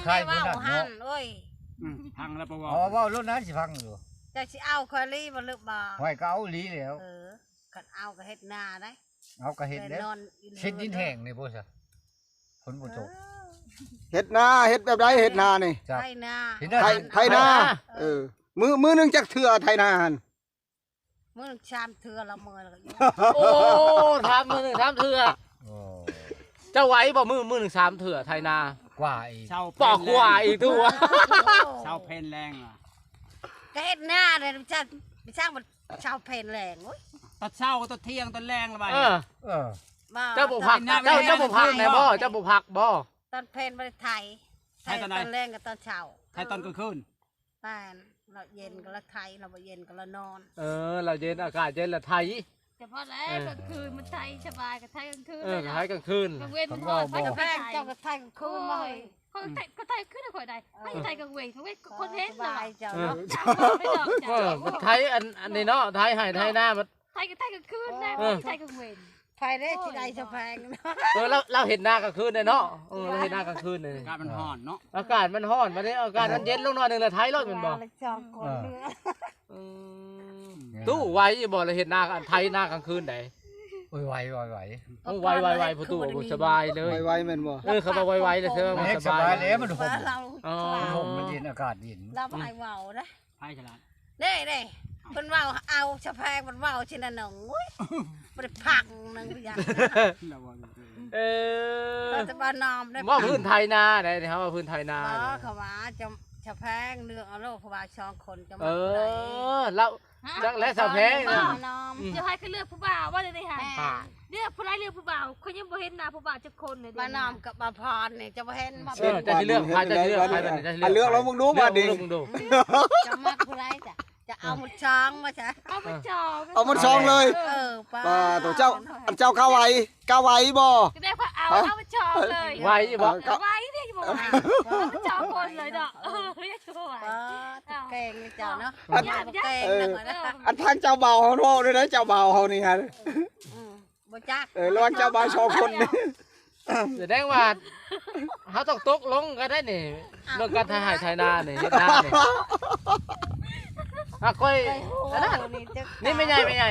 ຂາຍຜູ້ນັ້ນເນາະ ໂອ້ຍ ອືມ ພັງແລ້ວບໍ່ເວົ້າ ເວົ້າໂລດນະ ຊິພັງຢູ່ ເຈົ້າຊິເອົາຂ້ອຍອີ່ຫຼີບໍ່ ຫຼືບໍ່ ຂ້ອຍກໍເອົາອີ່ຫຼີແລ້ວ ເອີ ຄັນເອົາກໍເຮັດນາໄດ໋ ເອົາກໍເຮັດແລ້ວ ເຮັດດິນແຫ້ງນີ້ບໍ່ຊະ ຝົນບໍ່ຕົກ ເອີ ເຮັດນາ ເຮັດແບບໃດເຮັດນານີ້ ໄຖນາ ເຮັດນາ ໄຖນາ ເອີ ມື້ ມື້ໜຶ່ງຈັກເທື່ອໄຖນາຫັ້ນ ມື້ໜຶ່ງສາມເທື່ອລະເມີຍລະກໍຢູ່ ໂອ້ ຖາມມື້ໜຶ່ງສາມເທື່ອ ໂອ້ ເຈົ້າໄຫວບໍ່ ມື້ ມື້ໜຶ່ງສາມເທື່ອໄຖນາ ກວ່າອີກ ກວ່າອີກຕົວະ ເຊົ້າເພັນແລງ ກໍເຮັດນາເດ້ ໄປສ້າງ ໄປສ້າງເຊົ້າເພັນແລງ ໂອ້ຍ ຕອນເຊົ້າ ຕອນທ່ຽງ ຕອນແລງລະບາດ ເອີ ເອີ ເຈົ້າບໍ່ພັກ ເຈົ້າ ເຈົ້າບໍ່ພັກແດ່ບໍ່ ເຈົ້າບໍ່ພັກບໍ່ ຕອນເພັນບໍ່ໄດ້ໄຖ ໄຖຕອນໃດ ຕອນແລງກັບຕອນເຊົ້າ ໄຖຕອນກາງຄືນ ແມ່ນ ລະເຢັນກໍລະໄຖ ລະບໍ່ເຢັນກໍລະນອນ ເອີ ລະເຢັນ ອາກາດເຢັນລະໄຖ ສະເພາະແລ້ວ ເອີ ກາງຄືນມັນໄຖສະບາຍ ກໍໄຖກາງຄືນ ເອີ ກໍໄຖກາງຄືນ ກາງເວັນມັນນອນ ໄຖກາງຄືນ ເຈົ້າກໍໄຖກາງຄືນບໍ່ ໂອ້ຍ ຂ້ອຍໄຖ ກໍໄຖຄືນຂ້ອຍໄດ້ ເອີ ໄຜໄຖກາງເວັນ ກາງເວັນຄົນເຫັນ ສະບາຍເຈົ້າເນາະ ເອີ ໄຖອັນ ອັນນີ້ເນາະ ໄຖໄຮ່ໄຖນາ ໄຖກໍໄຖກາງຄືນນະ ເອີ ໄຖກາງເວັນ ໃຜເດ້ຊິໄດ້ສະແພງ ເອີ ລາວ ລາວເຮັດນາກາງຄືນເດ້ເນາະ ເອີ ລາວເຮັດນາກາງຄືນເດ້ ອາກາດມັນຮ້ອນເນາະ ອາກາດມັນຮ້ອນ ບາດນີ້ອາກາດມັນເຢັນລົງໜ້ອຍໜຶ່ງລະໄຖໂລດແມ່ນບໍ່ ສອງຄົນ ເອີ ອືມ ຕູ້ໄວຢູ່ບໍ່ລະເຮັດນາ ອັນໄຖນາກາງຄືນໃດ ໂອ້ຍ ໄວ ໄວ ໄວ ໂອ້ ໄວ ໄວ ໄວ ພໍ່ຕູ້ບໍ່ສະບາຍເລີຍ ໄວໆແມ່ນບໍ່ ເອີ ເຂົາວ່າໄວໆແລ້ວ ສະບາຍ ສະບາຍແລ້ວ ມັນຫົ່ມ ອໍ ມັນຫົ່ມ ມັນເຢັນ ອາກາດເຢັນ ລາວບໍ່ໃຫ້ເວົ້າເດ້ ໃຜສະຫຼາດ ເດ້ ເດ້ ເພິ່ນເວົ້າເອົາສະແພງ ເພິ່ນເວົ້າຊິນະໜອງ ໂອ້ຍ ບໍ່ໄດ້ພັກໜຶ່ງຢ່າງ ລາວເວົ້າ ເອີ ເພິ່ນຈະບໍ່ນອມເດ້ ເວົ້າພື້ນໄຖນາໃດ ເຮົາເວົ້າພື້ນໄຖນາ ບໍ່ ເຂົາວ່າຈະ ສະແພງເລືອກເອົາໂລດ ເພາະວ່າສອງຄົນຈະມັກ ເອີ ລາວ ຈັກແລະສະແພງ ບໍ່ນອມ ອືມ ຈະໃຫ້ຂ້ອຍເລືອກຜູ້ບ່າວບໍ່ ດຽວນີ້ຫາ ເລືອກຜູ້ໃດ ເລືອກຜູ້ບ່າວ ຂ້ອຍຍັງບໍ່ເຫັນໜ້າຜູ້ບ່າວຈັກຄົນເລີຍ ບ່າວນອມກັບບ່າວພອນນີ້ ເຈົ້າບໍ່ເຫັນບໍ່ ເອີ ເຈົ້າຊິເລືອກໃຜ ເຈົ້າຊິເລືອກໃຜ ບາດນີ້ ເລືອກລອງເບິ່ງດູ ບາດນີ້ ເຈົ້າມັກຜູ້ໃດຈ້ະ ຈະເອົາໝົດສອງວ່າຊະ ເອົາໝົດສອງ ເອົາໝົດສອງເລີຍ ເອີ ປ້າ ໂຕ ເຈົ້າ ອັນເຈົ້າກາໄຫວ ກາໄຫວບໍ່ ກໍໄດ້ ຂ້ອຍເອົາ ເອົາໝົດສອງເລີຍ ໄຫວຢູ່ບໍ່ ເອີ ກາໄຫວເດ້ ບໍ່ໄຫວ ເອົາໝົດສອງຄົນເລີຍເນາະ ເອີ ຢາກຊິບໍ່ໄຫວ ປ້າ ເກັ່ງເຈົ້າເນາະ ອັນ ເກັ່ງ ເອີ ນະ ອັນທາງເຈົ້າບ່າວເຮົາເວົ້າໄດ້ ເຈົ້າບ່າວເຮົານີ້ຫັ້ນ ອືມ ບໍ່ຈັກ ເອີ ລະຫວ່າງເຈົ້າບ່າວສອງຄົນນີ້ ສະແດງວ່າເຮົາຕ້ອງຕົກລົງກັນໄດ໋ນີ້ ເລື່ອງການໄຖໄຮ່ໄຖນານີ້ ເຮັດນານີ້ ຫາກຂ້ອຍ ອັນນັ້ນ ນີ້ແມ່ໃຫຍ່ ແມ່ໃຫຍ່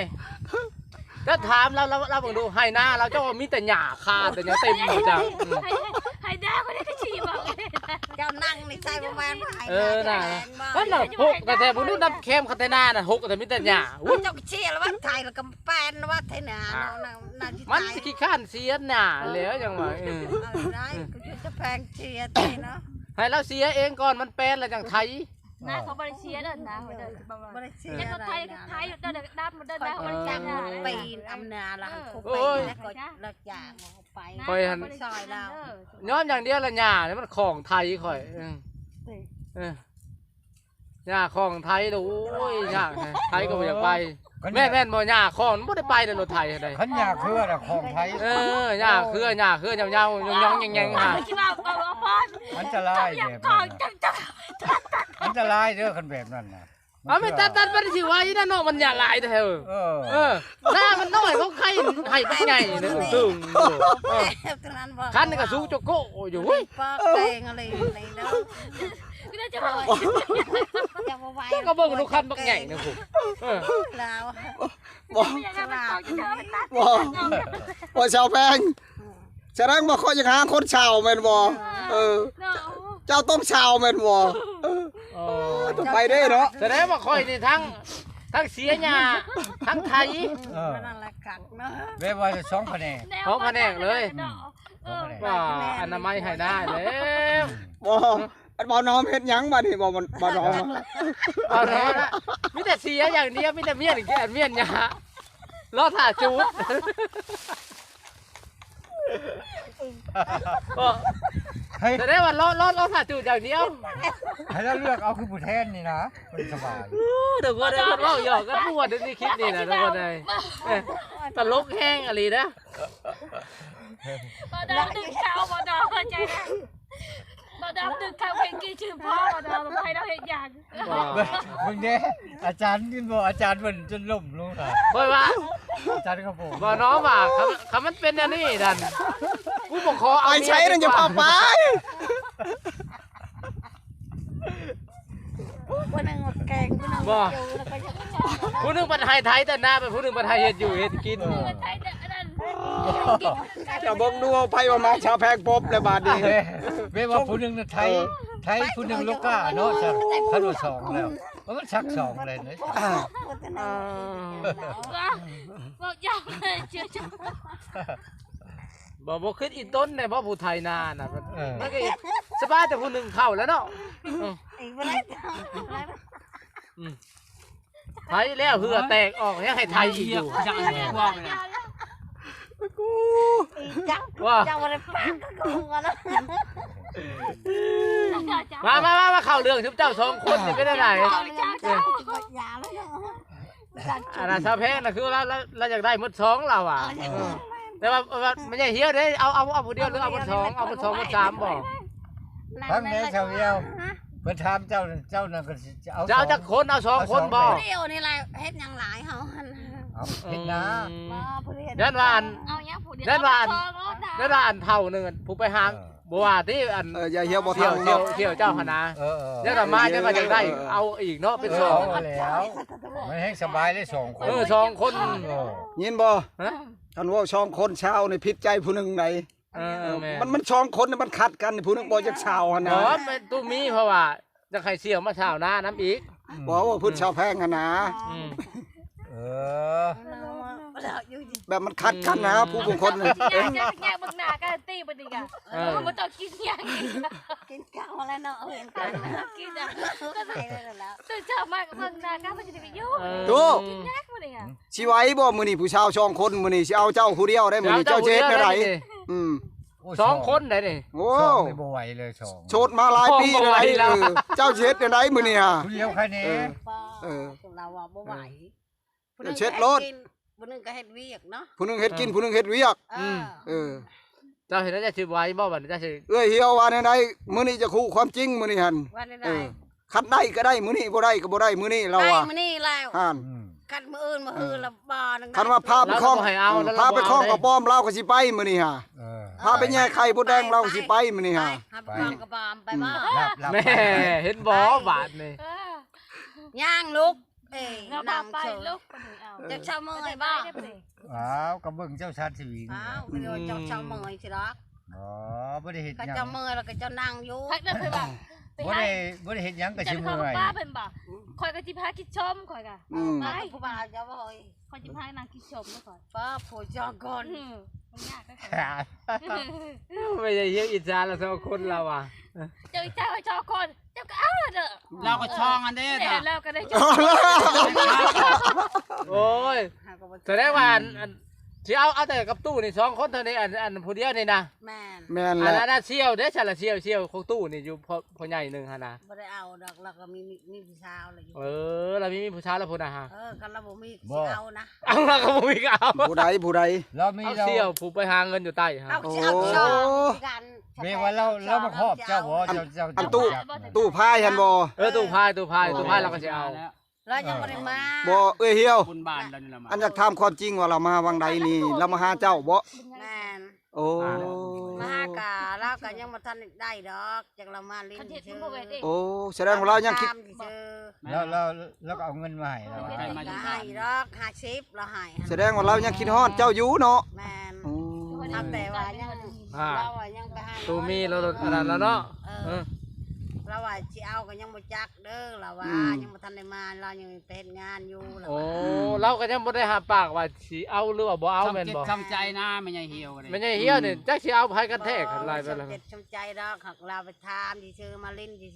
ເຈົ້າຖາມລາວ ລາວ ລາວເບິ່ງດູ ໄຮ່ນາລາວ ເຈົ້າວ່າມີແຕ່ຫຍ້າຄາ ແຕ່ຫຍ້າເຕັມໝົດຈ້ະ ອືມ ໄຮ່ນາບໍ່ໄດ້ຊິບອກ ເຈົ້ານັ່ງນີ້ໃສ່ປະມານໄຮ່ນາ ເອີ ນະ ນັ້ນນະ ຫົກແຕ່ ແຕ່ບໍ່ຮູ້ນຳແຄມຄັນແຕ່ນານະ ຫົກແຕ່ມີແຕ່ຫຍ້າ ອຸ້ຍ ເຈົ້າກໍເຊຍລະວ່າໄຖ ລະກໍ ແປນວ່າໄຖນາເນາະ ນາ ນາຊິ ມັນ ຕາຍ ຂີ້ຄ້ານເຊຍນາແລ້ວ ຈັ່ງວ່າ ເອີ ເອົາໄດ້ ກໍຈະແພງເຊຍຕິເນາະ ໃຫ້ລາວເຊຍເອງກ່ອນ ມັນແປນແລ້ວຈັ່ງໄຖ ນາເຂົາບໍ່ໄດ້ເຊຍເດີ ນາເຂົາເດີ ບໍ່ໄດ້ເຊຍ ເຮັດລົດໄຖ ໄຖເດີ ດຳເດີ ນາເຂົາບໍ່ໄດ້ເຊຍ ປີນອຳນາລະ ເອີ ໂອ້ຍ ກໍລະຈ້າງໄປ ຂ້ອຍຫັ້ນ ຊ່ອຍລາວ ຍ້ອນຢ່າງດຽວລະຫຍ້ານີ້ມັນຂອງໄຖຂ້ອຍ ເອີ ເອີ ຫຍ້າຂອງໄຖໂດ ໂອ້ຍ ຫຍ້າ ໄຖກໍບໍ່ຢາກໄປ ຄັນ ແມ່ນ ແມ່ນບໍ່ ຫຍ້າຂອງມັນບໍ່ໄດ້ໄປໃນລົດໄຖໃດ ຄັນຫຍ້າເຄືອນະຂອງໄຖ ເອີ ຫຍ້າເຄືອ ຫຍ້າເຄືອຍາວໆ ຍອງໆແຍງໆ ຫາ ຊິວ່າເອົາ ເອົາ ອັນຕະລາຍແບບນັ້ນ ອັນຕະລາຍເດີ ຄັນແບບນັ້ນນະ ເອົາ ແມ່ນຕັດ ຕັດມັນຊິໄວນະເນາະ ມັນຫຍ້າຫຼາຍແທ້ ເອີ ເອີ ໜ້າມັນນ້ອຍ ເຂົາໄຄໄຮ່ບັກໃຫຍ່ນະ ເອີ ຄັນນີ້ກໍສູງໂຈໂກ້ຢູ່ ເຮີ້ຍ ປາກແຕງອະໄລເດີ ກໍເບິ່ງດູຄັນບັກໃຫຍ່ນະພຸ້ນ ເອີ ລາວ ບໍ່ ບໍ່ ບໍ່ ຊາວແພງ ສະແດງວ່າຂ້ອຍຢາກຫາຄົນເຊົ່າແມ່ນບໍ່ ເອີ ເຈົ້າຕ້ອງເຊົ່າແມ່ນບໍ່ ເອີ ຕ້ອງໄປເດ້ເນາະ ສະແດງວ່າຂ້ອຍນີ້ທັງ ທັງເສຍຫຍ້າ ທັງໄຖ ເອີ ແບບວ່າສອງພະແນກ ສອງພະແນກເລີຍ ອືມ ວ່າອະນາໄມໄຮ່ນາແລ້ວ ບໍ່ ອັນບ່າວນອມເຮັດຫຍັງບາດນີ້ ບ່າວ ບ່າວນອມ ບ່າວນອມ ມີແຕ່ເສຍຢ່າງດຽວ ມີແຕ່ມ້ຽນ ແກ່ມ້ຽນຫຍ້າ ລໍຖ້າຈູດ ເອີ ສະແດງວ່າລໍ ລໍ ລໍຖ້າຈູດຢ່າງດຽວ ໃຫ້ລາວເລືອກເອົາຄືຜູ້ແທນນີ້ນະ ມັນສະບາຍ ໂອ້ ເດີ ເພິ່ນເວົ້າຫຍອກກັນ ຜູ້ວ່າໃນຄລິບນີ້ນະ ທຸກຄົນເອີຍ ຕະຫຼົກແຮງອີ່ຫຼີນະ ບໍ່ດອກດຶງເຂົ້າ ບໍ່ດອກເຂົ້າໃຈນະ ບໍ່ດອກດຶງເຂົ້າເພງກີ້ຊື່ພໍ ບໍ່ດອກໃຫ້ລາວເຮັດຫຍັງ ເບິ່ງເດ້ ອາຈານຍິນບໍ່ ອາຈານເພິ່ນຈົນລົ້ມລົງ ຂ້ອຍວ່າ ອາຈານຂະໂປງ ບໍ່ນ້ອງວ່າ ຄັນ ຄັນມັນເປັນແນວນີ້ນັ້ນ ກູບໍ່ຂໍເອົາ ໄປໃສນັ້ນ ຢ່າພາໄປ. ບໍ່ ຜູ້ໜຶ່ງບັດໃຫ້ໄຖແຕ່ນາ ຜູ້ໜຶ່ງບັດໃຫ້ເຮັດຢູ່ເຮັດກິນ. ເຈົ້າເບິ່ງດູ ໃຜວ່າມາຊາວແພງປົບແລ້ວບາດນີ້. ແມ່ນວ່າຜູ້ໜຶ່ງນະໄຖ ເອີ ໄຖ ຜູ້ໜຶ່ງລູກກາເນາະ ຊັກ ຄັນວ່າສອງແລ້ວ ມັນຊັກສອງແລ້ວເນາະ. ເວົ້າຢາກເລີຍ ບໍ່ ບໍ່ຄິດອີ່ຕົນແດ່ບໍ່ ຜູ້ໄຖນານະ. ເອີ ມັນກໍສະບາຍແຕ່ຜູ້ໜຶ່ງເຂົ້າແລ້ວເນາະ. ເອີ ອີກບໍ່ໄດ້ ອືມ ໄຖແລ້ວເຫື່ອແຕກອອກ ຍັງໃຫ້ໄຖອີກຢູ່. ເຈົ້າ ເຈົ້າບໍ່ໄດ້ປາກກໍຫົວແລ້ວ. ມາ ມາ ມາ ມາເຂົ້າເລື່ອງຊຸມເຈົ້າສອງຄົນນີ້ເປັນແນວໃດ? ເຈົ້າ ເຈົ້າ ເຈົ້າ ຢ່າແລ້ວເນາະ. ອັນນັ້ນສາວແພງນະ ຄືລາວ ລາວ ລາວຢາກໄດ້ໝົດສອງລາວວ່າ. ເອີ ແຕ່ວ່າ ວ່າແມ່ໃຫຍ່ຮຽວເດ້ ເອົາ ເອົາ ເອົາຜູ້ດຽວ ຫຼືເອົາໝົດສອງ ເອົາໝົດສອງໝົດສາມບໍ່? ຟັງແດ່ຊາວຮຽວ ເພິ່ນຖາມເຈົ້າ ເຈົ້ານັ້ນກໍຊິເອົາ ເຈົ້າຈັກຄົນ ເອົາສອງຄົນບໍ່? ຜູ້ດຽວນີ້ແຫຼະ ເຮັດຫຍັງຫຼາຍເຮົາຫັ້ນ ເອົາເຮັດນາ. ອືມ ບໍ່ ຜູ້ດຽວ ຢ້ານວ່າອັນ ເອົາຫຍັງຜູ້ດຽວ ຢ້ານວ່າອັນ ຢ້ານວ່າອັນເຖົ້າໜຶ່ງ ອັນຜູ້ໄປຫາ ເອີ ບໍ່ວ່າຕິ ອັນ ເອີ ຢາຮຽວບໍ່ທັນເນາະ ທ່ຽວເຈົ້າຫັ້ນນະ. ເອີ ເອີ ແລ້ວມາ ເອີ ເຈົ້າກໍຢາກໄດ້ ເອີ ເອີ ເອົາອີກເນາະ ເປັນສອງ ເອີ ເອົາແລ້ວ ມັນແຮງສະບາຍເດ້ສອງຄົນ. ເອີ ສອງຄົນ ເອີ ຍິນບໍ່? ຮະ ຄັນເວົ້າສອງຄົນຊາວນີ້ຜິດໃຈຜູ້ໜຶ່ງໃດ. ເອີ ເອີ ແມ່ນ ມັນ ມັນສອງຄົນນີ້ມັນຂັດກັນ ຜູ້ໜຶ່ງບໍ່ຢາກຊາວຫັ້ນນະ. ບໍ່ ແມ່ນຕູ້ມີ ເພາະວ່າຢາກໃຫ້ສ່ຽວມາຊາວນານຳອີກ. ອືມ ບໍ່ ເວົ້າເພິ່ນຊາວແພງຫັ້ນນະ. ອືມ ເອີ ແບບມັນຂັດກັນນະ ອືມ ຜູ້ບາງຄົນ ຍາກ ຍາກ ຍາກເບິ່ງໜ້າກັນຕິບັດນີ້ກະ. ເອີ ເອີ ບໍ່ຕ້ອງກິນຫຍັງ ກິນເຂົ້າແລ້ວເນາະ ເຫັນກັນ ກິນຫຍັງກໍໃສ່ແລ້ວ. ຕື່ນເຊົ້າມາກໍເບິ່ງໜ້າກັນ ມັນຊິໄດ້ຢູ່. ເອີ ຕູ້ ກິນຫຍັງມື້ນີ້ກະ ຊິໄຫວບໍ່ມື້ນີ້ ຜູ້ສາວສອງຄົນມື້ນີ້ ຊິເອົາເຈົ້າຜູ້ດຽວໄດ້ມື້ນີ້ ເຈົ້າຊິເຮັດແນວໃດ? ອືມ ໂອ້ຍ ສອງຄົນໄດ໋ນີ້. ໂອ້ ສອງນີ້ບໍ່ໄຫວເລີຍ ສອງ ໂສດມາຫຼາຍປີແລ້ວ. ເອີ ເຈົ້າຊິເຮັດແນວໃດມື້ນີ້ຫະ? ຜູ້ດຽວໃຄ່ແນ່. ເອີ ເອີ ລາວວ່າບໍ່ໄຫວ. ຜູ້ໜຶ່ງເຮັດໂລດ ຜູ້ໜຶ່ງກໍເຮັດວຽກເນາະ ຜູ້ໜຶ່ງເຮັດກິນ ເອີ ຜູ້ໜຶ່ງເຮັດວຽກ. ເອີ ເອີ ເຈົ້າເຮັດແນວໃດຊິໄຫວບໍ່ບັດນີ້ ເຈົ້າຊິ ເອື້ອຍຮຽວວ່າແນວໃດ? ມື້ນີ້ຈະຮູ້ຄວາມຈິງມື້ນີ້ຫັ້ນ. ວ່າແນວໃດ? ເອີ ຄັນໄດ້ກໍໄດ້ມື້ນີ້ ບໍ່ໄດ້ກໍບໍ່ໄດ້ມື້ນີ້ ລາວວ່າ ໄດ້ມື້ນີ້ແລ້ວຫັ້ນ. ອືມ ຄັນມື້ອື່ນມື້ຮືລະບໍ່ ຄັນວ່າພາໄປຄ້ອງ ພາໄປຄ້ອງກະປອມ ລາວກໍຊິໄປມື້ນີ້ຫະ. ເອີ ພາໄປແຍ່ໄຂ່ມົດແດງ ລາວກໍຊິໄປມື້ນີ້ຫະ. ພາໄປຄ້ອງກະປອມໄປບໍ່? ແມ່ເຫັນບໍ່ບາດນີ້. ຍ່າງລູກ ເອີຍ ນາງເຊີຍ ເຈົ້າເຊົາເມື່ອຍບໍ່? ອ້າວ ກໍເບິ່ງເຈົ້າຊານສະຫວີງ. ອ້າວ ເຈົ້າເຊົາເມື່ອຍຊິດອກ. ອໍ ບໍ່ໄດ້ເຮັດຫຍັງ ເຈົ້າເມື່ອຍແລ້ວກໍເຈົ້ານັ່ງຢູ່. ບໍ່ໄດ້ ບໍ່ໄດ້ເຮັດຫຍັງກໍຊິເມື່ອຍ. ຂ້ອຍກໍຊິພາກິນຊົມ ຂ້ອຍກໍ ອືມ ໄປ ຜູ້ບ່າວເຈົ້າບໍ່ເຮີ້ຍ ຂ້ອຍຊິພານັ່ງກິນຊົມເດີຂ້ອຍ. ປ້າ ຜູ້ສອງຄົນ ອືມ ມັນຍາກເດີຂ້ອຍ. ແມ່ໃຫຍ່ຮຽວອິດສາລະສອງຄົນລາວວ່າ. ເຈົ້າອິດສາຂ້ອຍສອງຄົນ ເຈົ້າກໍເອົາເດີ. ລາວກໍຊ່ອງອັນເດ້ ແມ່ນ ລາວກໍໄດ້ຊ່ອງ. ໂອ້ຍ ສະແດງວ່າອັນ ອັນ ຊິເອົາ ເອົາແຕ່ກັບຕູ້ນີ້ສອງຄົນເທົ່ານີ້ ອັນ ອັນຜູ້ດຽວນີ້ນະ. ແມ່ນ ແມ່ນແຫຼະ. ອັນນັ້ນສ່ຽວເດ້ ສາລະສ່ຽວ ສ່ຽວຂອງຕູ້ນີ້ຢູ່ ພໍ່ ພໍ່ໃຫຍ່ໜຶ່ງຫັ້ນນະ. ບໍ່ໄດ້ເອົາດອກ ລາວກໍມີ ມີ ມີຜູ້ສາວແລ້ວຢູ່. ເອີ ລາວມີ ມີຜູ້ສາວແລ້ວພຸ້ນນະຫະ. ເອີ ຄັນລາວບໍ່ມີກໍຊິເອົານະ. ເອົາ ລາວກໍບໍ່ມີກໍເອົາ. ຜູ້ໃດ ຜູ້ໃດ? ລາວມີ ເອົາ ລາວສ່ຽວຜູ້ໄປຫາເງິນຢູ່ໃຕ້ຫັ້ນ. ເອົາ ຊິເອົາຊ່ອງຄືກັນ. ແມ່ນວ່າລາວ ລາວມາຄອບເຈົ້າບໍ່? ອັນ ເຈົ້າ ເຈົ້າ ອັນຕູ້ ຕູ້ພາຍຫັ້ນບໍ່? ເອີ ຕູ້ພາຍ ຕູ້ພາຍ ຕູ້ພາຍລາວກໍຊິເອົາ. ລາວຍັງບໍ່ໄດ້ມາ. ບໍ່ ເອື້ອຍຮຽວ ບຸນບ້ານລາວນີ້ລະມາ. ອັນຢາກຖາມຄວາມຈິງວ່າລາວມາວັງໃດນີ້ ລາວມາຫາເຈົ້າບໍ່? ແມ່ນ. ໂອ້ ມາຫາກະ ລາວກະຍັງບໍ່ທັນໄດ້ດອກ ຈັກລາວມາຫຼິ້ນຊື່. ໂອ້ ສະແດງວ່າລາວຍັງຄິດ ລາວ ລາວ ລາວກໍເອົາເງິນມາໃຫ້ລາວ. ໃຫ້ດອກ ຫ້າສິບລາວໃຫ້. ສະແດງວ່າລາວຍັງຄິດຮອດເຈົ້າຢູ່ເນາະ. ແມ່ນ. ໂອ້ ທຳແຕ່ວ່າຍັງ ອ່າ ລາວວ່າຍັງໄປຫາ ຕູມີລາວລົດອັນນັ້ນລະເນາະ. ເອີ ເອີ ລາວວ່າຊິເອົາກໍຍັງບໍ່ຈັກເດີ ລາວວ່າ ອືມ ຍັງບໍ່ທັນໄດ້ມາ ລາວຍັງໄປເຮັດງານຢູ່. ໂອ້ ລາວກໍຍັງບໍ່ໄດ້ຮັບປາກວ່າຊິເອົາ ຫຼືວ່າບໍ່ເອົາແມ່ນບໍ່? ຊ່ຳຈິດຊ່ຳໃຈນະ ແມ່ໃຫຍ່ຮຽວກໍໄດ້. ແມ່ໃຫຍ່ຮຽວນີ້ ອືມ ຈັກຊິເອົາໃຜກັນແທ້ ຄັນຫຼາຍໄປແລ້ວ. ຊ່ຳຈິດຊ່ຳໃຈດອກ ຫາກລາວໄປຖາມຊື່ໆ ມາຫຼິ້ນຊື່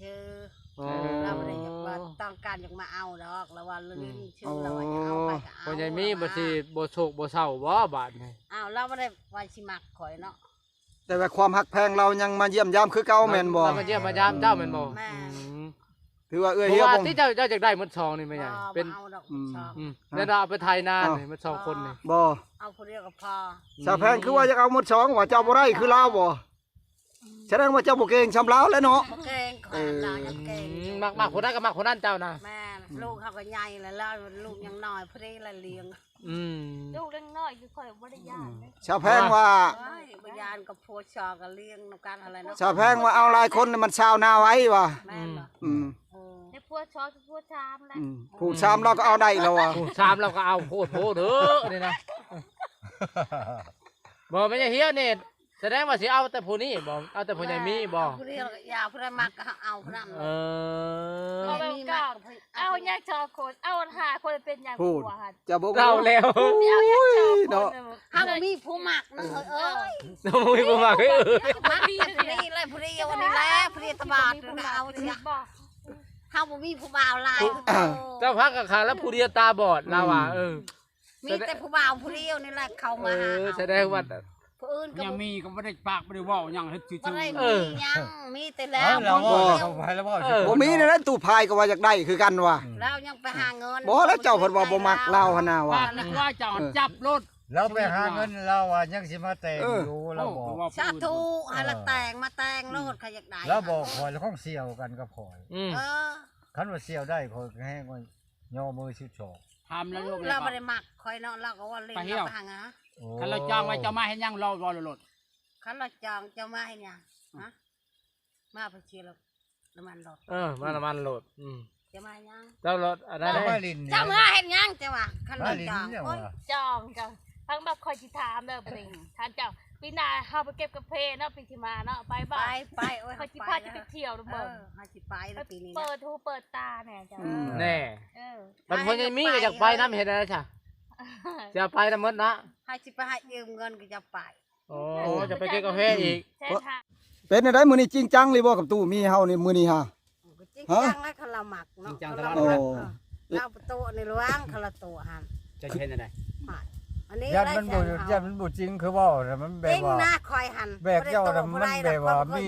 ໆ. ອໍ ລາວບໍ່ໄດ້ຢາກວ່າຕ້ອງການຢາກມາເອົາດອກ ລາວວ່າຫຼິ້ນຊື່ໆ ລາວວ່າຢາກເອົາໃຜກໍເອົາ. ພໍ່ໃຫຍ່ມີບໍ່ຊິບໍ່ໂສກບໍ່ເສົ້າບໍ່ບາດນີ້? ອ້າວ ລາວບໍ່ໄດ້ວ່າຊິມັກຂ້ອຍເນາະ. ແຕ່ວ່າຄວາມຮັກແພງລາວຍັງມາຢ້ຽມຢາມຄືເກົ່າແມ່ນບໍ່? ລາວມາຢ້ຽມມາຢາມເຈົ້າແມ່ນບໍ່? ແມ່ນ. ອືມ ຖືວ່າເອື້ອຍຮຽວ ເພາະວ່າທີ່ເຈົ້າ ເຈົ້າຢາກໄດ້ໝົດສອງນີ້ແມ່ນຫຍັງ? ເປັນ ບໍ່ເອົາດອກໝົດສອງ. ອືມ ແລ້ວເຮົາເອົາໄປໄຖນານີ້ໝົດສອງຄົນນີ້. ບໍ່ ເອົາຜູ້ດຽວກໍພໍ. ສາວແພງຄືວ່າຢາກເອົາໝົດສອງວ່າ ເຈົ້າບໍ່ໄດ້ຄືລາວບໍ່? ສະແດງວ່າເຈົ້າບໍ່ເກັ່ງຊ່ຳລາວແຫຼະເນາະ. ບໍ່ເກັ່ງ ຂ້ອຍລາວຍັງເກັ່ງ. ອືມ ມັກ ມັກຜູ້ໃດກໍມັກຜູ້ນັ້ນເຈົ້ານະ. ແມ່ນ. ອືມ ລູກເຮົາກໍໃຫຍ່ແລ້ວ ລາວລູກຍັງນ້ອຍ ຜູ້ໃດລະລ້ຽງ. ອືມ ລູກຍັງນ້ອຍຢູ່ ຂ້ອຍບໍ່ໄດ້ຢ້ານເດ້. ສາວແພງວ່າ ໂອ້ຍ ບໍ່ຢ້ານ ກັບຜົວຊອກະລ້ຽງນຳກັນຫັ້ນແຫຼະເນາະ. ສາວແພງວ່າເອົາຫຼາຍຄົນມັນຊາວນາໄວວ່າ. ແມ່ນບໍ່? ອືມ ເອີ ແຕ່ຜົວ ຊອກຜູ້ຊາມແຫຼະ ອືມ ຜູ້ຊາມລາວກໍເອົາໄດ້ແລ້ວວ່າ ຜູ້ຊາມລາວກໍເອົາ ໂພດໂພເດີນີ້ນະ ບໍ່ແມ່ນຫຍັງ ຮຽວນີ້ ສະແດງວ່າຊິເອົາແຕ່ຜູ້ນີ້ບໍ່ ເອົາແຕ່ຜູ້ໃຫຍ່ມີບໍ່ ຜູ້ດຽວກໍຢ່າ ຜູ້ໃດມັກກໍເອົາຜູ້ນັ້ນ ເອີ ເອົາແບບເກົ່າ ເອົາຫຍັງສອງຄົນ ເອົາຫ້າຄົນເປັນຫຍັງ ຜູ້ ເຈົ້າບໍ່ເອົາແລ້ວ ເອົາຫຍັງສອງຄົນເນາະ ເຮົາບໍ່ມີຜູ້ມັກນະເອີຍ ເຮົາບໍ່ມີຜູ້ມັກເອີຍ ມັກແຕ່ຜູ້ນີ້ແຫຼະ ຜູ້ດຽວນີ້ແຫຼະ ຜູ້ດຽວຕາບອດກໍເອົາຊິ ເຮົາບໍ່ມີຜູ້ບ່າວຫຼາຍ ເຈົ້າພາກັນຂາຍແລ້ວ ຜູ້ດຽວຕາບອດລາວວ່າ ເອີ ມີແຕ່ຜູ້ບ່າວຜູ້ດຽວນີ້ແຫຼະເຂົ້າມາຫາເຮົາ ສະແດງວ່າຜູ້ອື່ນກໍຍັງມີ ກໍບໍ່ໄດ້ປາກບໍ່ໄດ້ເວົ້າຫຍັງ ເຮັດຊື່ໆ ບໍ່ໄດ້ມີຫຍັງ ມີແຕ່ລາວ ລາວເວົ້າ ລາວເວົ້າ ບໍ່ມີແນວໃດ ຕູ້ພາຍກໍວ່າຢາກໄດ້ຄືກັນວ່າ ລາວຍັງໄປຫາເງິນ ບໍ່ ແລ້ວເຈົ້າເພິ່ນວ່າບໍ່ມັກລາວຫັ້ນນະວ່າ ປາກນີ້ວ່າເຈົ້າຈັບໂລດ ລາວໄປຫາເງິນ ລາວວ່າຍັງຊິມາແຕ່ງຢູ່ ລາວບອກ ສາທຸ ໃຫ້ລາແຕ່ງ ມາແຕ່ງໂລດ ຂ້ອຍຢາກໄດ້ ລາວບອກຂ້ອຍ ລາວຄົງສ່ຽວກັນກັບຂ້ອຍ ເອີ ຄັນວ່າສ່ຽວໄດ້ ຂ້ອຍກໍແຮງວ່າຍໍມືສິບສອງ ຖາມລາວ ລາວບໍ່ໄດ້ມັກຂ້ອຍເນາະ ລາວກໍວ່າຫຼິ້ນ ລາວໄປຫາ ຄັນລາວຈອງໄວ້ ເຈົ້າມາເຮັດຫຍັງ ລາວເວົ້າໂລດ ຄັນລາວຈອງ ເຈົ້າມາເຮັດຫຍັງ ຮະ ມາໄປເຊຍລົດ ນ້ຳມັນລົດ ເອີ ມານ້ຳມັນລົດ ອືມ ຈະມາຫຍັງ ເຈົ້າລົດອັນນັ້ນ ເຈົ້າມາຫຼິ້ນ ເຈົ້າມາເຮັດຫຍັງ ເຈົ້າວ່າ ຄັນວ່າຈອງ ມາຫຼິ້ນຫຍັງ ໂອ້ຍ ວະ ຈອງ ເຈົ້າ ຟັງແບບຂ້ອຍຊິຖາມເດີ ປະເດັນ ທ່ານເຈົ້າ ປີໜ້າເຮົາໄປເກັບກາເຟເນາະ ປີທີ່ມາເນາະ ໄປບໍ່ ໄປ ໄປ ໂອ້ຍ ຂ້ອຍຊິພາເຈົ້າໄປທ່ຽວນຳເບິ່ງ ເອີ ເຮົາຊິໄປແລ້ວປີນີ້ນະ ເປີດຫູເປີດຕາແດ່ເຈົ້າ ອືມ ແນ່ ເອີ ຄັນພໍ່ໃຫຍ່ມີກໍຢາກໄປນຳ ເຮັດແນວໃດຊະ ຈະໄປນຳໝົດເນາະ ເຮົາຊິໄປໃຫ້ຢືມເງິນກໍຈະໄປ ໂອ້ ຈະໄປເກັບກາເຟອີກ ເປັນແນວໃດມື້ນີ້ຈິງຈັງອີ່ຫຼີບໍ່ກັບຕູ້ມີເຮົານີ້ມື້ນີ້ຫາ ກໍຈິງຈັງແລ້ວ ຄັນລາວມັກເນາະ ຈິງຈັງຕະຫຼອດ ລາວປະຕູໃນລວງ ຄັນລາວໂຕຫັ້ນ ເຈົ້າຊິເຮັດແນວໃດ ອັນນີ້ຢ້ານມັນບໍ່ ຢ້ານມັນບໍ່ຈິງຄືເວົ້ານະ ມັນແບບວ່າ ຈິງນະ ຂ້ອຍຫັ້ນ ແບບເຈົ້ານະ ມັນແບບວ່າມີ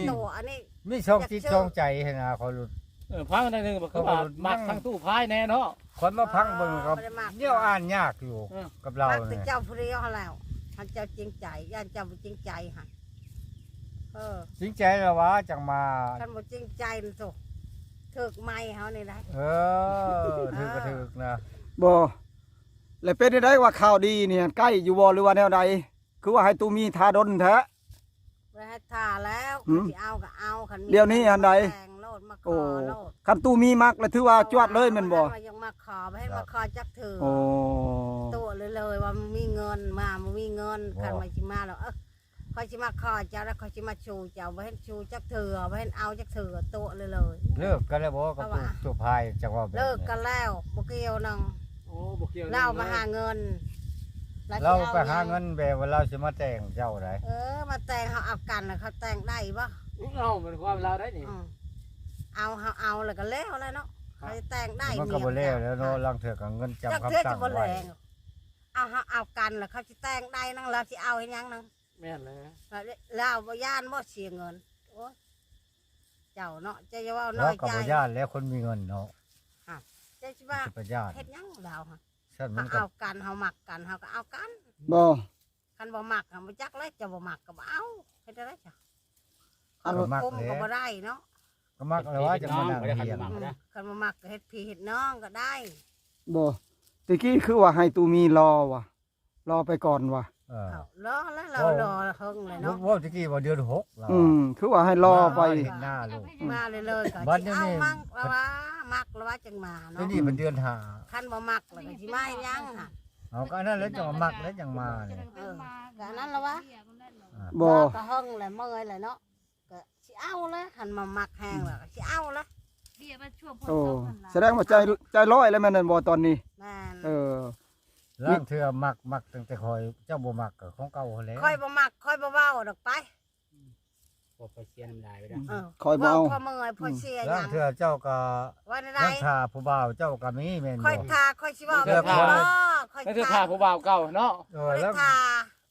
ມີສອງຈິດສອງໃຈຫັ້ນນະ ຂ້ອຍຫຼຸດ ເອີ ຟັງໜ້ອຍໜຶ່ງ ກໍຄືວ່າມັກທັງຕູ້ພາຍແນ່ເນາະ ຂ້ອຍມາຟັງເບິ່ງກໍ ເອີ ບໍ່ໄດ້ມັກ ແນວອ່ານຍາກຢູ່ ເອີ ກັບລາວ ມັກແຕ່ເຈົ້າຜູ້ດຽວຫັ້ນແລ້ວ ຄັນເຈົ້າຈິງໃຈ ຢ້ານເຈົ້າບໍ່ຈິງໃຈຫັ້ນ ເອີ ຈິງໃຈແລ້ວຫວາ ຈັ່ງມາ ຄັນບໍ່ຈິງໃຈນະໂທ້ ຖືກໄມ້ເຮົານີ້ໄດ໋ ເອີ ຖືກກໍຖືກນະ ບໍ່ ແລ້ວເປັນຈັ່ງໃດວ່າຂ່າວດີນີ້ ໃກ້ຢູ່ບໍ່ ຫຼືວ່າແນວໃດ ຄືວ່າໃຫ້ຕູ້ມີຖ້າດົນແທ້ ບໍ່ໄດ້ຖ້າແລ້ວ ຄັນຊິເອົາກໍເອົາ ຄັນມີ ດຽວນີ້ຫັ້ນໃດ ແຕ່ງໂລດ ມາຂໍໂລດ ໂອ້ ຄັນຕູ້ມີມັກແລ້ວຖືວ່າຈວດເລີຍແມ່ນບໍ່ ວ່າຍັງມາຂໍ ບໍ່ເຫັນມາຂໍຈັກເທື່ອ ໂອ້ ຕົວະເລີຍໆ ວ່າມີເງິນມາ ບໍ່ມີເງິນ ຄັນວ່າຊິມາແລ້ວ ເອີ ຂ້ອຍຊິມາຂໍເຈົ້າ ແລ້ວຂ້ອຍຊິມາຊູເຈົ້າ ບໍ່ເຫັນຊູຈັກເທື່ອ ບໍ່ເຫັນເອົາຈັກເທື່ອ ຕົວະເລີຍໆ ເລີກກັນແລ້ວບໍ່ ກັບຕູ້ພາຍ ຈັກວ່າແບບ ເລີກກັນແລ້ວ ບໍ່ກ່ຽວນຳ ໂອ້ ບໍ່ກ່ຽວນຳ ລາວມາຫາເງິນ ລາວໄປຫາເງິນແບບວ່າລາວຊິມາແຕ່ງເຈົ້າໃດ ເອີ ມາແຕ່ງ ເຮົາເອົາກັນ ເຂົາແຕ່ງໄດ້ບໍ່ ເອົາ ແມ່ນຄວາມລາວໄດ໋ນີ້ ເອົາ ເຮົາເອົາແລ້ວກໍແລ້ວແຫຼະເນາະ ເຂົາແຕ່ງໄດ້ ມັນກໍບໍ່ແລ້ວແລ້ວເນາະ ລາງເທື່ອກໍເງິນຈຳຄຳຕັ້ງໄວ້ ເອົາ ເຮົາເອົາກັນແລ້ວ ເຂົາຊິແຕ່ງໄດ້ນຳ ລາວຊິເອົາເຮັດຫຍັງນຳ ແມ່ນແຫຼະ ລາວບໍ່ຢ້ານບໍ່ເສຍເງິນ ໂອ້ຍ ເຈົ້າເນາະ ເຈົ້າຢ່າເວົ້ານ້ອຍໃຈ ເຮົາກໍບໍ່ຢ້ານແລ້ວ ຄົນມີເງິນເນາະ ເຈົ້າຊິວ່າເຮັດຫຍັງລາວ ເຮົາເອົາກັນ ເຮົາມັກກັນ ເຮົາກໍເອົາກັນ ບໍ່ ຄັນບໍ່ມັກ ເຮົາບໍ່ຈັກແລ້ວ ເຈົ້າບໍ່ມັກກໍບໍ່ເອົາ ເຮັດຈັ່ງໃດຊະ ຄັນບໍ່ມັກກໍບໍ່ໄດ້ເນາະ ກໍມັກແລ້ວວ່າຈະມານັ່ງຮຽນ ຄັນບໍ່ມັກກໍເຮັດພີ່ເຮັດນ້ອງກໍໄດ້ ບໍ່ ແຕ່ກີ້ຄືວ່າໃຫ້ຕູ້ມີລໍວ່າ ລໍໄປກ່ອນວ່າ ເອີ ລໍແລ້ວ ລໍເຫິງແລ້ວເນາະ ເວົ້າແຕ່ກີ້ວ່າເດືອນຫົກແລ້ວ ອືມ ຄືວ່າໃຫ້ລໍໄປ ເຫັນໜ້າລູກ ມາເລີຍໆ ກໍຊິເອົາມັກລະວ່າ ມັກລະວ່າຈັ່ງມາເນາະ ດຽວນີ້ມັນເດືອນຫ້າ ຄັນບໍ່ມັກລະຊິມາເຮັດຫຍັງຫະ ເອົາ ກໍອັນນັ້ນແຫຼະ ຈັ່ງວ່າມັກແລ້ວຈັ່ງມານີ້ ເອີ ກໍອັນນັ້ນລະວ່າ ບໍ່ ກໍເຫິງແຫຼະ ເມື່ອຍແຫຼະເນາະ ກໍຊິເອົາແຫຼະ ຄັນມາມັກແຮງແລ້ວກໍຊິເອົາແຫຼະ ເບຍມາຊ່ວງຝົນຕົກຫັ້ນລະ ສະແດງວ່າໃຈ ໃຈຮ້ອຍແລ້ວແມ່ນບໍ່ຕອນນີ້ ແມ່ນ ເອີ ລາງເທື່ອມັກ ມັກຕັ້ງແຕ່ຂ້ອຍ ເຈົ້າບໍ່ມັກກໍຂອງເກົ່າຫັ້ນແຫຼະ ຂ້ອຍບໍ່ມັກ ຂ້ອຍບໍ່ເວົ້າດອກໄປ ບໍ່ໄປເສຍນ້ຳລາຍໄປດອກ ເອີ ຂ້ອຍບໍ່ເອົາ ເວົ້າພໍເມື່ອຍພໍເສຍຫຍັງ ລາງເທື່ອເຈົ້າກໍ ວ່າແນວໃດ ຍັງຖ້າຜູ້ບ່າວເຈົ້າກໍມີແມ່ນບໍ່ ຂ້ອຍຖ້າ ຂ້ອຍຊິເວົ້າແບບນີ້ບໍ່ ຂ້ອຍຖ້າ ຂ້ອຍຊິຖ້າຜູ້ບ່າວເກົ່າເນາະ ເອີ ຂ້ອຍຖ້າ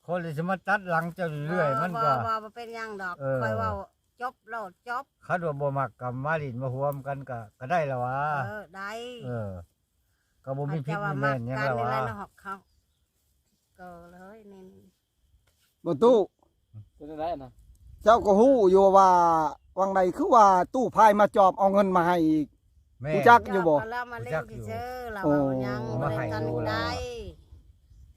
ຄົນຊິມາຕັດຫຼັງເຈົ້າເລື້ອຍໆ ມັນກໍ ບໍ່ ບໍ່ ບໍ່ເປັນຫຍັງດອກ ເອີ ຂ້ອຍເວົ້າຈົບໂລດ ຈົບ ຄັນວ່າບໍ່ມັກກໍມາຫຼິ້ນມາຮ່ວມກັນກໍ ກໍໄດ້ລະຫວາ ເອີ ໄດ້ ເອີ ກໍບໍ່ມີຜິດມີແມ່ນຫຍັງລະຫວາ ເຂົາເຈົ້າວ່າມັກກັນນີ້ແຫຼະເນາະ ເຂົາກໍເລີຍນີ້ ບໍ່ຕູ້ ເປັນຈັ່ງໃດນະ ເຈົ້າກໍຮູ້ຢູ່ວ່າຫວ່າງໃດ ຄືວ່າຕູ້ພາຍມາຈອບເອົາເງິນມາໃຫ້ອີກ ຮູ້ຈັກຢູ່ບໍ່ ເຈົ້າກໍລາວມາຫຼິ້ນຊື່ໆ ລາວເວົ້າຫຍັງ ໂອ້ ບໍ່ໄດ້ກັນໄດ້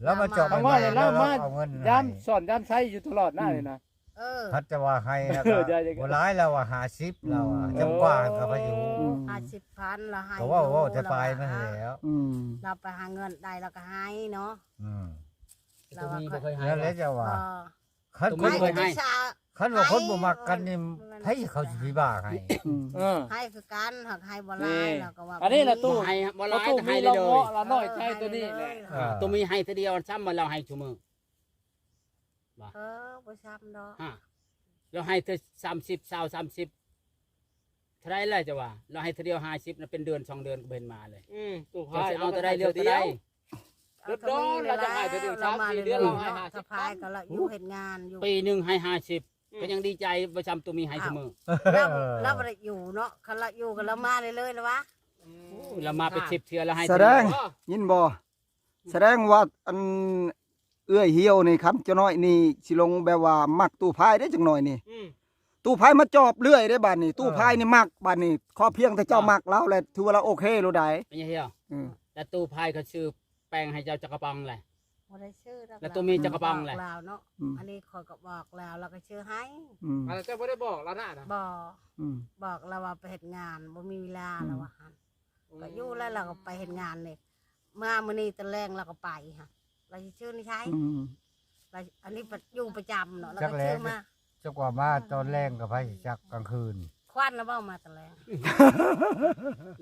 ລາວມາຈອບ ເອົາເງິນ ລາວມາ ລາວມາເອົາເງິນໃຫ້ ຢາມສອນຢາມໄຊຢູ່ຕະຫຼອດນະ ອືມ ນີ້ນະ ເອີ ພັດຈະວ່າໃຫ້ແລ້ວກໍ ເອີ ບໍ່ຫຼາຍ ລາວວ່າຫ້າສິບ ລາວວ່າ ອືມ ຈຳກວ່າກໍໄປຢູ່ ເອີ ອືມ ຫ້າສິບພັນລາວໃຫ້ ກໍເວົ້າ ຢູ່ ເວົ້າແຕ່ປາຍມັນແລ້ວ ລາວວ່າ ອືມ ລາວໄປຫາເງິນໄດ້ລາວກໍໃຫ້ເນາະ ອືມ ລາວວ່າ ແລ້ວແຫຼະເຈົ້າວ່າ ບໍ່ ຄັນຄົນບໍ່ ໃຫ້ ຄັນວ່າຄົນບໍ່ມັກກັນນີ້ ໃຫ້ ໃຜເຂົາຊິໄປບ້າໃຫ້ ອືມ ເອີ ໃຫ້ຄືກັນ ຫາກໃຫ້ບໍ່ຫຼາຍ ນີ້ ລາວກໍວ່າ ອັນນີ້ລະຕູ້ ບໍ່ໃຫ້ ບໍ່ຫຼາຍ ໃຫ້ເລີຍ ລາວນ້ອຍໃຈຕົວນີ້ແຫຼະ ເອີ ອ່າ ຕົວມີໃຫ້ເທື່ອດຽວ ຊ້ຳວ່າລາວໃຫ້ຊຸມື້ ບໍ່ ເອີ ບໍ່ຊ້ຳດອກ ຮະ ລາວໃຫ້ເທື່ອສາມສິບ ຊາວ ສາມສິບ ເທົ່າໃດລະເຈົ້າວ່າ ລາວໃຫ້ເທື່ອດຽວຫ້າສິບນະ ເປັນເດືອນສອງເດືອນກໍບໍ່ເຫັນມາເລີຍ ອືມ ຕູ້ພາຍ ເຈົ້າຊິເອົາເທົ່າໃດ ເຫຼືອເທົ່າໃດ ດອນໆ ລາວຈະໃຫ້ເທື່ອດຽວ ສາມສີ່ເດືອນ ລາວໃຫ້ຫ້າສິບ ສະພາຍກໍລະຢູ່ເຮັດງານຢູ່ ປີໜຶ່ງໃຫ້ຫ້າສິບ ອືມ ກໍຍັງດີໃຈ ບໍ່ຊ້ຳຕົວມີໃຫ້ ອ້າວ ຊຸມື້ ລາວ ລາວບໍ່ໄດ້ຢູ່ເນາະ ຄັນລາວຢູ່ກໍລາວມາເລື້ອຍໆລະວະ ອືມ ໂອ້ຍ ລາວມາເປັນສິບເທື່ອ ລາວໃຫ້ ສະແດງ ເທື່ອດຽວ ຍິນບໍ່? ສະແດງວ່າ ອັນ ເອື້ອຍຫ່ຽວນີ້ ຄັນເຈົ້ານ້ອຍນີ້ຊິລົງແບບວ່າມັກຕູ້ພາຍເດ້ ຈັກໜ້ອຍນີ້ ອືມ ຕູ້ພາຍມາຈອບເລື້ອຍເດ້ບາດນີ້ ຕູ້ພາຍນີ້ມັກບາດນີ້ ຂໍພຽງແຕ່ເຈົ້າມັກລາວແລ້ວ ຖືວ່າລາວໂອເຄໂລດໃດ໋ ເອີ ແລ້ວຕູ້ພາຍເຂົາຊື້ແປ້ງໃຫ້ເຈົ້າຈັກກະປ໋ອງແຫຼະ ບໍ່ໄດ້ຊື້ດອກ ແລ້ວຕູ້ມີຈັກກະປ໋ອງແຫຼະ ລາວເນາະ ອືມ ອັນນີ້ຂ້ອຍກໍບອກລາວ ລາວກໍຊື້ໃຫ້ ອືມ ອັນນັ້ນເຈົ້າບໍ່ໄດ້ບອກລາວນະ ບໍ່ ອືມ ບອກລາວວ່າໄປເຮັດງານ ບໍ່ມີເວລາ ອືມ ລາວວ່າ ກໍຢູ່ແລ້ວ ລາວກໍໄປເຮັດງານນີ້ ມາມື້ນີ້ຕອນແລງລາວກໍໄປຫັ້ນ ລາວຊິຊື້ໃນໃສ ອືມ ລາວ ອັນນີ້ປະ ຢູ່ປະຈຳເນາະ ລາວກໍຊື້ມາ ຈັກວ່າມາຕອນແລງກໍໃຜຊິຈັກກາງຄືນ ຄວັນລະເວົ້າມາຕອນແລງ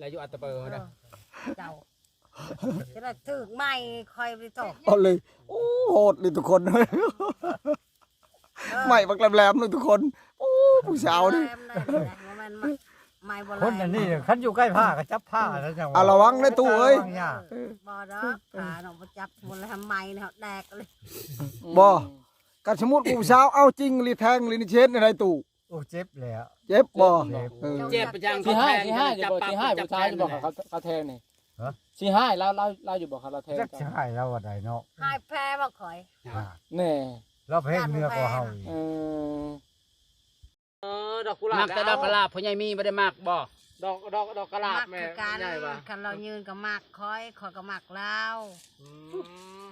ລາວຢູ່ອັດຕະປືພຸ້ນນະ ເອີ ເຈົ້າ ຈະໄດ້ຖືກໄມ້ຂ້ອຍໄປຕົກ ເອົາເລີຍ ໂອ້ ໂຫດເລີຍທຸກຄົນ ເອີ ໄມ້ບັກແຫຼມໆເລີຍທຸກຄົນ ໂອ້ ຜູ້ສາວນີ້ ແຫຼມໄດ້ ບໍ່ແມ່ນໄມ້ ໄມ້ບໍ່ແຫຼມ ຄົນອັນນີ້ຄັນຢູ່ໃກ້ພ້າກໍຈັບພ້າແລ້ວຈັ່ງວ່າ ອາ ລະວັງເດີຕູ້ເອີຍ ລະວັງຢ່າ ເອີ ບໍ່ດອກ ພ້າເນາະ ບໍ່ຈັບ ບໍ່ແຫຼມໄມ້ເນາະ ແດກເລີຍ ບໍ່ ຄັນສົມມຸດຜູ້ສາວເອົາຈິງອີ່ຫຼີແທງອີ່ຫຼີນີ້ຊິເຮັດແນວໃດຕູ້? ໂອ້ ເຈັບແລ້ວ ເຈັບບໍ່? ເຈັບ ເອີ ເຈັບປະຈັງ ຊິຮ້າຍ ຊິຮ້າຍຢູ່ບໍ່? ຊິຮ້າຍຜູ້ຊາຍຢູ່ບໍ່? ເຂົາ ເຂົາແທງນີ້ ຮະ ຊິຮ້າຍລາວ ລາວ ລາວຢູ່ບໍ່? ຄັນລາວແທງ ຈັກຊິຮ້າຍລາວວ່າໃດເນາະ ຮ້າຍແພ້ບໍ່ຂ້ອຍ ຮະ ແນ່ ລາວແພງເໜືອກວ່າເຮົາອີກ ເອີ ເອີ ດອກກຸຫຼາບ ມັກແຕ່ດອກກະຫຼາບ ພໍ່ໃຫຍ່ມີບໍ່ໄດ້ມັກບໍ່? ດອກ ດອກ ດອກກະຫຼາບ ມັກຄືກັນ ແມ່ນໃຫຍ່ວ່າ ຄັນລາວຍື່ນກໍມັກຂ້ອຍ ຂ້ອຍກໍມັກລາວ ອືມ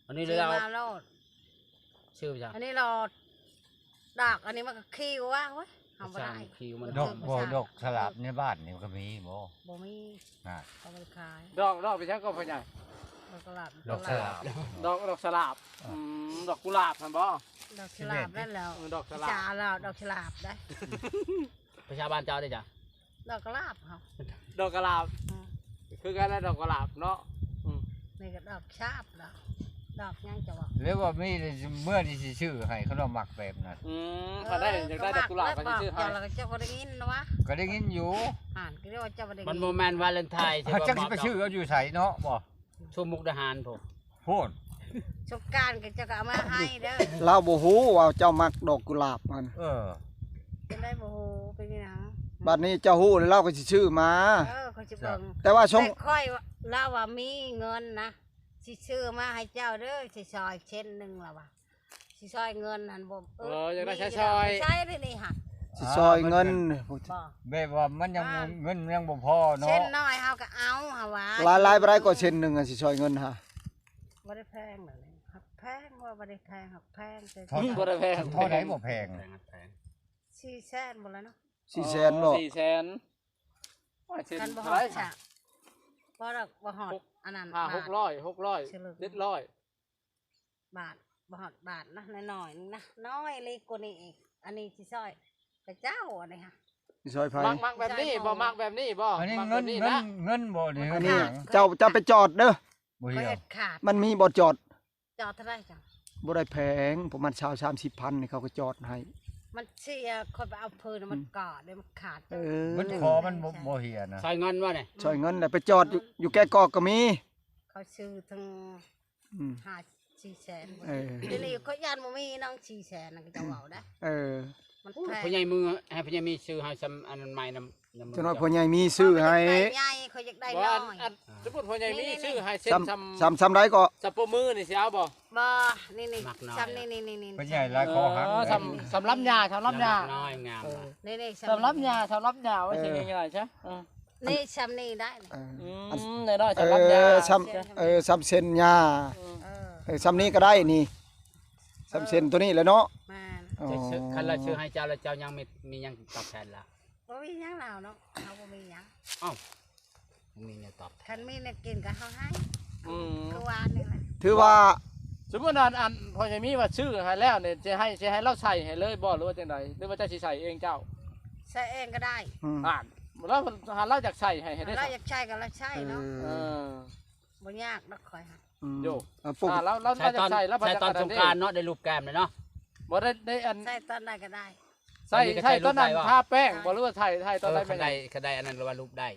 ອັນນີ້ລາວ ຊື້ມາໂລດ ຊື້ໄປຊະ ອັນນີ້ລາວ ດອກອັນນີ້ມັນກໍຄິວວ່າ ໂອ້ຍ ເຮົາບໍ່ໄດ້ ຄິວມັນ ດອກ ບໍ່ ດອກສະຫຼາບໃນບ້ານນີ້ມັນກໍມີບໍ່? ບໍ່ມີ ນະ ເຂົາບໍ່ໄດ້ຂາຍ ດອກ ດອກເປັນຫຍັງກໍພໍ່ໃຫຍ່? ດອກສະຫຼາບ ດອກສະຫຼາບ ດອກ ດອກສະຫຼາບ ອືມ ດອກກຸຫຼາບຫັ້ນບໍ່? ດອກສະຫຼາບນັ້ນແຫຼ້ວ ເອີ ດອກສະຫຼາບ ພາສາລາວ ດອກສະຫຼາບໄດ໋ ພາສາບ້ານເຈົ້າເດ້ຈ້ະ? ດອກກະຫຼາບເຮົາ ດອກກະຫຼາບ ອືມ ຄືກັນແຫຼະ ດອກກະຫຼາບເນາະ ອືມ ນີ້ກໍດອກຊາບ ດອກ ດອກຫຍັງຈະວ່າ ຫຼືວ່າມີເມື່ອນີ້ຊິຊື້ໃຫ້ ຄັນວ່າມັກແບບນັ້ນ ອືມ ເອີ ຄັນໄດ້ ຢາກໄດ້ດອກກຸຫຼາບກໍຊິຊື້ໃຫ້ ເຈົ້າກໍໄດ້ຍິນນະວະ ກໍໄດ້ຍິນຢູ່ ອ່ານ ກໍເລີຍວ່າເຈົ້າບໍ່ໄດ້ຍິນ ມັນບໍ່ແມ່ນວາເລັນທາຍ ເຮົາຈັກຊິໄປຊື້ເອົາຢູ່ໃສເນາະ ບໍ່ ສູ່ມຸກດາຫານພຸ້ນ ພຸ້ນ ສົງການກໍເຈົ້າກໍເອົາມາໃຫ້ເດີ ລາວບໍ່ຮູ້ວ່າເຈົ້າມັກດອກກຸຫຼາບຫັ້ນ ເອີ ຈັ່ງໃດບໍ່ຮູ້ ເປັນຫຍັງ ບັດນີ້ເຈົ້າຮູ້ແລ້ວ ລາວກໍຊິຊື້ມາ ເອີ ຂ້ອຍຊິເບິ່ງ ແຕ່ວ່າຊົງ ແຕ່ຂ້ອຍ ລາວວ່າມີເງິນນະ ຊິຊື້ມາໃຫ້ເຈົ້າເດີ ຊິຊ່ອຍເຊັ່ນໜຶ່ງ ລາວວ່າ ຊິຊ່ອຍເງິນຫັ້ນບໍ່ ເອີ ເອີ ຢາກໄດ້ຊ່ອຍ ໃຊ້ໄດ້ນີ້ຫະ ຊິຊ່ອຍເງິນ ອ່າ ບໍ່ ແບບວ່າມັນຍັງ ອ່າ ເງິນຍັງບໍ່ພໍເນາະ ເຊັ່ນໜ້ອຍເຮົາກໍເອົາ ເຮົາວ່າ ຫຼາຍໆບໍ່ໄດ້ກໍເຊັ່ນໜຶ່ງ ຊິຊ່ອຍເງິນຫະ ບໍ່ໄດ້ແພງດອກ ແພງບໍ່ ບໍ່ໄດ້ແພງ ແພງແຕ່ ບໍ່ໄດ້ແພງ ເທົ່າໃດບໍ່ແພງ ສີ່ແສນບໍ່ລະເນາະ ສີ່ແສນບໍ່ ສີ່ແສນ ໂອ້ຍ ຄັນບໍ່ຮອດຊະ ບໍ່ດອກ ບໍ່ຮອດ ອັນນັ້ນ ຫ້າ ຫົກຮ້ອຍ ຫົກຮ້ອຍ ເຈັດຮ້ອຍ ບາດ ບໍ່ຮອດບາດນະ ນ້ອຍໆໜຶ່ງນະ ນ້ອຍເລັກກວ່ານີ້ອີກ ອັນນີ້ຊິຊ່ອຍຂະເຈົ້າ ອັນນີ້ຫະ ຊິຊ່ອຍໃຜ ມັກ ມັກແບບນີ້ບໍ່ ຊິຊ່ອຍ ມັກແບບນີ້ບໍ່ ອັນນີ້ເງິນ ເງິນ ເງິນບໍ່ນີ້ ອັນນີ້ ເງິນຫຍັງ ເຈົ້າ ເຈົ້າໄປຈອດເດີ ບໍ່ ຂ້ອຍເຮັດຂາດ ມັນມີບໍ່ຈອດ ຈອດເທົ່າໃດຈັ່ງ ບໍ່ໄດ້ແພງ ປະມານຊາວ ສາມສິບພັນ ນີ້ເຂົາກໍຈອດໃຫ້ ມັນເສຍ ຂ້ອຍໄປເອົາເພິ່ນ ມັນ ອືມ ກໍເດ້ ມັນຂາດ ເອີ ມັນຂໍ ມັນບໍ່ ບໍ່ເຫຍນະ ໃຊ້ເງິນວ່ານີ້ ໃຊ້ເງິນ ແລ້ວໄປຈອດຢູ່ ເອີ ຢູ່ແກະກອກກໍມີ ເຂົາຊື້ທັງ ອືມ ຫ້າ ສີ່ແສນ ເອີ ດຽວນີ້ຂ້ອຍຢ້ານບໍ່ມີນະ ສີ່ແສນນັ້ນ ເຂົາເຈົ້າເວົ້າໄດ໋ ເອີ ມັນແພງ ພໍ່ໃຫຍ່ມີ ໃຫ້ພໍ່ໃຫຍ່ມີຊື້ໃຫ້ຊ່ຳອັນນັ້ນໃໝ່ນຳ ຈັ່ງນ້ອຍພໍ່ໃຫຍ່ມີຊື້ໃຫ້ ຂ້ອຍບໍ່ໄດ້ໄປໃຫຍ່ ຂ້ອຍຢາກໄດ້ນ້ອຍ ອັນ ສົມມຸດພໍ່ໃຫຍ່ມີ ນີ້ໆໆ ຊື້ໃຫ້ເຊັ່ນ ຊ່ຳ ຊ່ຳ ຊ່ຳໃດກໍ ຊ່ຳໂປ້ມືນີ້ຊິເອົາບໍ່? ບໍ່ ນີ້ໆ ໝາກນ້ອຍ ຊ່ຳນີ້ໆໆໆ ເພິ່ນໃຫຍ່ຫຼາຍ ເອີ ຂໍຫັກ ຊ່ຳ ຊ່ຳລຳຫຍ້າ ຊ່ຳລຳຫຍ້າ ໝາກນ້ອຍງາມ ເອີ ນີ້ໆ ຊ່ຳ ຊ່ຳລຳຫຍ້າ ຊ່ຳລຳຫຍ້າ ເອີ ວ່າຊິງ່າຍໆຊະ ເອີ ນີ້ຊ່ຳນີ້ໄດ້ ເອີ ອືມ ອັນ ນ້ອຍໆ ເອີ ຊ່ຳລຳຫຍ້າ ຊ່ຳ ເອີ ຊ່ຳເຊັ່ນຫຍ້າ ເອີ ເອີ ເອີ ຊ່ຳນີ້ກໍໄດ້ນີ້ ຊ່ຳເຊັ່ນ ເອີ ຕົວນີ້ແຫຼະເນາະ ແມ່ນ ເຈົ້າ ອໍ ຈະຊື້ ຄັນລາວຊື້ໃຫ້ເຈົ້າແລ້ວ ເຈົ້າຍັງມີ ມີຫຍັງຕອບແທນລາວ? ບໍ່ມີຫຍັງລາວເນາະ ເຮົາບໍ່ມີຫຍັງ. ເອົ້າ ມີແນວຕອບແທນ ຄັນມີແນວກິນກໍເຮົາໃຫ້ ອືມ ຄືວ່ານີ້ແຫຼະ. ຖືວ່າ ສົມມຸດວ່າ ອັນ ພໍ່ໃຫຍ່ມີວ່າຊື້ໃຫ້ແລ້ວນີ້ ຊິໃຫ້ ຊິໃຫ້ລາວໃສ່ໃຫ້ເລີຍບໍ່ ຫຼືວ່າຈັ່ງໃດ ຫຼືວ່າເຈົ້າຊິໃສ່ເອງເຈົ້າ? ໃສ່ເອງກໍໄດ້ ອືມ ອ່ານ ລາວ ຖ້າລາວຢາກໃສ່ໃຫ້ ໃຫ້ໄດ້ ລາວຢາກໃສ່ກໍລາວໃສ່ເນາະ ເອີ ເອີ ບໍ່ຍາກດອກຂ້ອຍຫາ ອືມ ໂຢ ເອົາ ອ່າ ລາວ ລາວຢາກໃສ່ ລາວ ໃສ່ຕອນສົງການເນາະ ໄດ້ຮູບແກ້ມເລີຍເນາະ ບໍ່ໄດ້ ໄດ້ອັນ ໃສ່ຕອນໃດກໍໄດ້ ໃສ່ ໃສ່ຕອນນັ້ນ ທາແປ້ງບໍ່ ຫຼືວ່າໃສ່ ໃສ່ຕອນໃດ ເອີ ຄັນໄດ້ ຄັນໄດ້ອັນນັ້ນ ຫຼືວ່າຮູບໄດ້